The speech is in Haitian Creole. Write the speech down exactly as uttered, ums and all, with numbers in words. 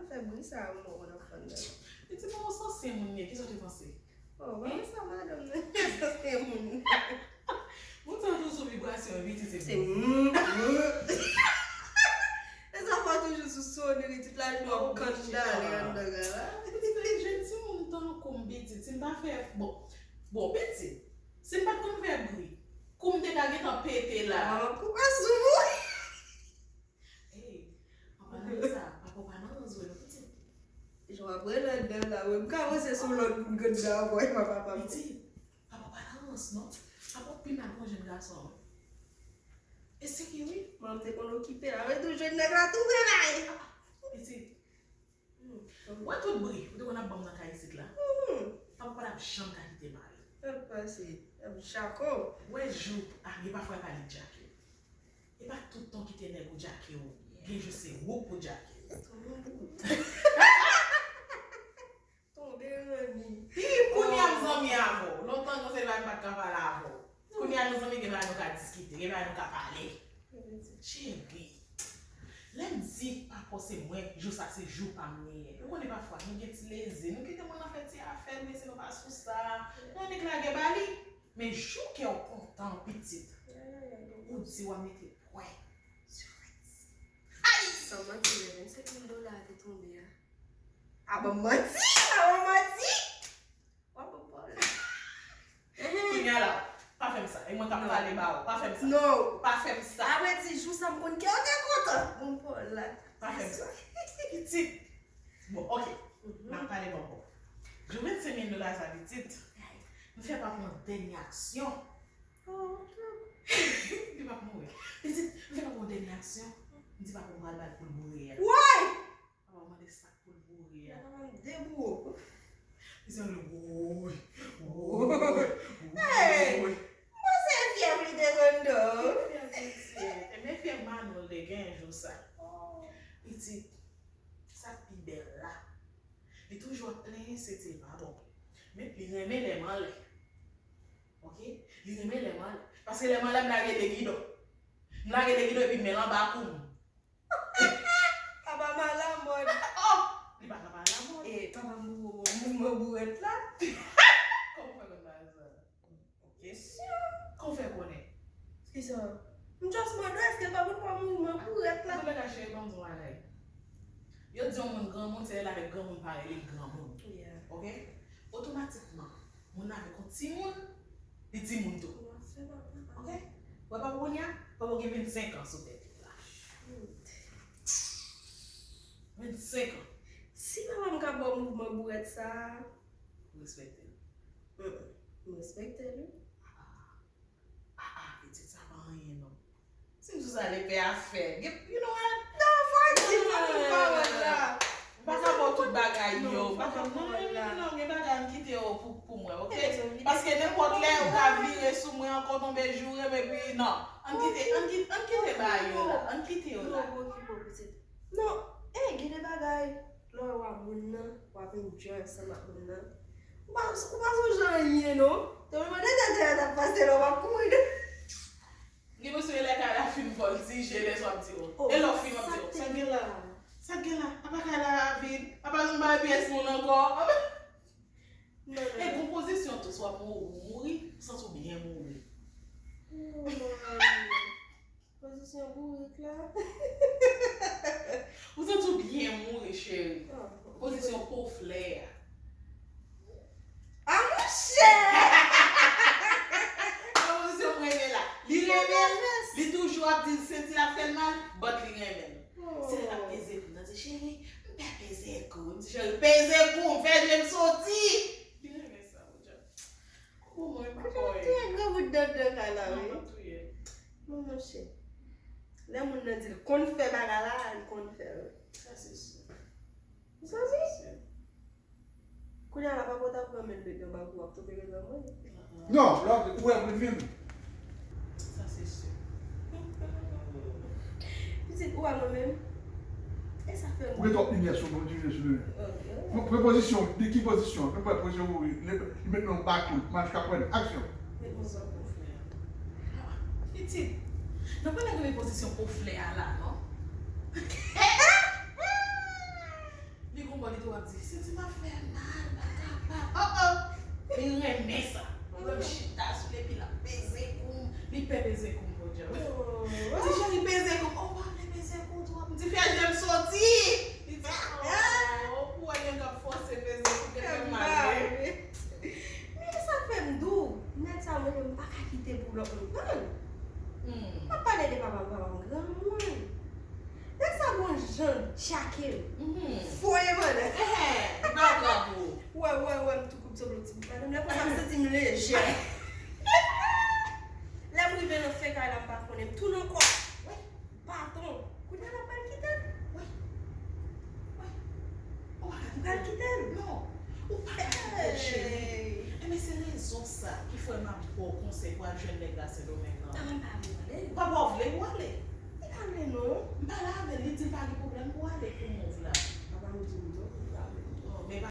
Fè bri sa, mwen konn ap fann nan. Li di, "Bon, se ansyen moun li ye, kisa w te panse?" Oh, mwen sa madanm nan. Sa se moun. Moun sa toujou sou vibrasyon, epi ti se Se moun. E sa fò toujou sou sonri, ti la nou ap kandale anndan la. Pitit, jèn timoun tankou m pitit, si m pa fè, bon, bon, pitit, si m pa t konn fè bri, kou m te ka gentan pete la. Mwen koupe sou ou. Hey, an palan de sa, papa w pa nan ranz vre non, pitit. Jan w ap rele anndan la, wi, m ka panse se yon lòt moun k anndan ankò, e pa papa m. Pitit, papa w pa nan ranz non. Papa w pi mal k yon jèn gason. E serye wi. Mwen te konn okipe la, mwen tou jwenn nèg la tou vre la. Pitit, wè tout bri ou te konn ap ban m nan kay isit la. Papa w pa t ap janm ka kite m ale. Ap pase, ap jako. Wè jou, a, gen pafwa e pa li k djake. E pa tout tan w kite nèg ou djake w. Gen jou se ou k pou djake. Tonbe ranni. Pi kounye a m zanmi avè w. Lontan konsa e pa m pa t ka pale avè w. Kounye a nou zanmi, gen bagay nou ka diskite, gen bagay nou ka pale. Cheri, lè m di papa w se mwen, jou sa se jou pa m li ye. Ou konnen pafwa nou gen ti lezi, nou kite moun nan fè ti afè l, men si nou pa sou sa, nou annik lage ba li. Men jou kè w kontan pitit, ou di w a mete pwen sou rès. Ay! San manti, lè vennsenk mil dola a te tonbe a. A ban m manti! A ban m manti! W ap pran pòl. Kounye a la, pa fè m sa. E mwen k ap pale ba ou. Pa fè m sa. Non. Pa fè m sa. Apre ti jou sa m konn kè w te kontan. Bon, pòl la. Pa fè m sa. Pitit. Bon, ok. M ap pale bò bò. Jou vennsenk mil dola sa pitit. M fè papa m yon dènye aksyon. Li p ap mouri. Pitit, m fè papa m yon dènye aksyon. M di papa m pral ba l pou l boure a. Woy! Papa w mande sa k pou l boure a. Debout. Li se yon woy, woy, Hey! woy. Mwen se fyèv li te konn do. Men fyèv Manno l te gen jou sa. Pitit, sa k pi bèl la. Li toujou ap plenyen se te pa bon. Men li renmen lè m anlè. Ok? Li renmen lè m anlè. Paske lè m anlè m lage de gidon. M lage de gidon epi men l anba kou m. Papa m alamòd. Oh! Li pa ka pa alamòd. E papa m mouvman bourèt la. Kòman w fè konn bagay sa? Kesyon. Kòman w fè konnen? Kisa? M just mande w èske l pa konn fè mouvman bourèt la. Rebecca cheri, ban m di w yon bagay. Yo di yon moun granmoun, se lè l avèk granmoun parèy li granmoun. Yeah. Ok? Otomatikman, moun nan avèk yon timoun, li timoun tou. Ok? Wè papa w kounye a, papa w gen vennsenk an sou tèt li la. Vennsenk an. Si papa m ka ba w mouvman bourèt sa a, Ou respekte l. Mm-mm. M respekte l, wi. Ah, ah, pitit, sa pa anyen non. Si m sou sa, lepè a fè. Gen, you know what? Non, fò di papa m pawòl la. M pa ka ba w tout bagay yo. Non, M pa ka, papa m non, non, pawòl la. Non, non, gen bagay m kite yo pou, pou mwen, ok? Paske nenpòt lè, ou ka vire sou mwen ankò, tonbe joure m, epi non. Ann kite, ann kite, ann kite bagay yo la. Ann kite yo la. Non, bon, ki bon, pitit. Non, eh, gen de bagay. Lè w wè moun nan, w ap enjoy ansanm ak moun nan. Ou pa, ou pa sonje anyen, non. Te mande tèt yo t ap pase la, w ap kouri de. Gen mesye lè kay la fin vòltije, lè sa w ap di, oh. E lè w fin w ap di, oh, sa k gen la? Sa k gen la? Apa kay la vid? Apa nou bay pyès moun ankò? Non, non, E gon pozisyon tou, swa pou ou mouri, ou santi w byen mouri. Pozisyon bourik la. Ou santi w byen mouri, cheri. Pozisyon po flè a. A monchè! Nan pozisyon m renmen la. Li renmen l, li toujou ap di l senti l ap fè l mal, but li renmen l. Se lè l ap peze kou, nan di, cheri, m pè peze kou. M di, cheri, peze kou, m fè je m soti. Li renmen sa, mon Dieu. Koukou mwen, koukou mwen. Te granmoun dandan kay la, Non, wi. m ap touye. Non, monchè. Lè moun nan di l konn fè bagay la, li konn fè l. Sa se si. Ou santi? Kounye a la, papa w t ap renmen l met nan bak ou, w ap tonbe nan mwen. Non, lòt, ou wè vin vin. Sa se si. Pitit, ou wè mwen menm? E sa fè Ou gen twòp limyè sou nou, di vin sou nou. Ok. Pou, pou pozisyon, de ki pozisyon? Pou, pou pozisyon pou li, li met nan bak ou, match k ap pran aksyon. Met mwen bak ou. Pitit, nan pa nan grenn pozisyon po flè a la, non? Li tou ap di, senti m ap fè mal, m pa kapab. Oh, oh. Li renmen sa. Lè m chita sou li, epi l ap peze kou m. Li pè peze kou m, podyab. Li di, cheri, peze kou m. Oh, m pa vle peze kou tou. M di, fè je m soti. Li di, oh, pou wè nèg ap fòse peze kou, tèt fè m mal, wi. Men sa fè m di w, nèg sa mwen menm m pa ka kite pou lòt moun pran. M ap pale de papa m, papa m granmoun. Nèg sa gon jan l tchake m. Foye mannèt. Ehe, li pa pran pou ou. Wè, wè, wè, m tou koup sou ti bout la. Lè konsa m santi m lejè. Lè m rive nan fen kay la, m pa konnen, m tounen ankò. Baton. Kounye a la, m pral kite l. Wi. Wi. Ou pa ka kite l. M pral kite l. Non. Ou pa ka kite l, cheri. Enben, se rezon sa ki fè m ap ba w konsèy pou al jwenn nèg la Sendomeng nan. Mwen pa vle ale. Ou pa, pa vle pou ale? Li pa vle, non. M pale avè l, li di l pa gen pwoblèm pou ale pou move la.